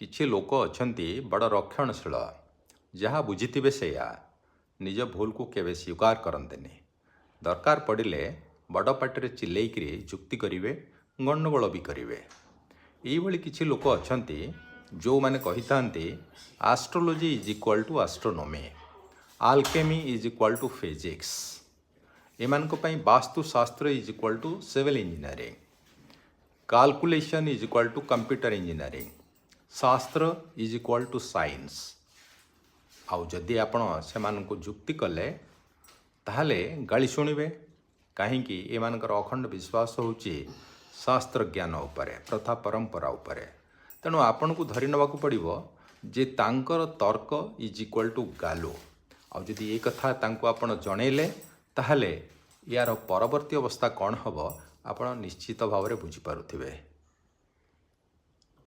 କିଛି ଲୋକ ଅଛନ୍ତି ବଡ଼ ରକ୍ଷଣଶୀଳ, ଯାହା ବୁଝିଥିବେ ସେଇଆ, ନିଜ ଭୁଲକୁ କେବେ ସ୍ୱୀକାର କରନ୍ତିନି। ଦରକାର ପଡ଼ିଲେ ବଡ଼ ପାଟିରେ ଚିଲେଇକିରି ଯୁକ୍ତି କରିବେ, ଗଣ୍ଡଗୋଳ ବି କରିବେ। ଏଇଭଳି କିଛି ଲୋକ ଅଛନ୍ତି ଯେଉଁମାନେ କହିଥାନ୍ତି, astrology is equal to astronomy, alchemy is equal to physics। ଏମାନଙ୍କ ପାଇଁ ବାସ୍ତୁଶାସ୍ତ୍ର is equal to civil engineering, calculation is equal to computer engineering, Shastra is equal to science. ଆଉ ଯଦି ଆପଣ ସେମାନଙ୍କୁ ଯୁକ୍ତି କଲେ, ତାହେଲେ ଗାଳି ଶୁଣିବେ। କାହିଁକି? ଏମାନଙ୍କର ଅଖଣ୍ଡ ବିଶ୍ୱାସ ହେଉଛି ଶାସ୍ତ୍ର ଜ୍ଞାନ ଉପରେ, ପ୍ରଥା ପରମ୍ପରା ଉପରେ। ତେଣୁ ଆପଣଙ୍କୁ ଧରି ନେବାକୁ ପଡ଼ିବ ଯେ ତାଙ୍କର ତର୍କ is equal to ଗାଲୁ। ଆଉ ଯଦି ଏ କଥା ତାଙ୍କୁ ଆପଣ ଜଣେଇଲେ, ତାହେଲେ ୟାର ପରବର୍ତ୍ତୀ ଅବସ୍ଥା କ'ଣ ହେବ, ଆପଣ ନିଶ୍ଚିତ ଭାବରେ ବୁଝିପାରୁଥିବେ।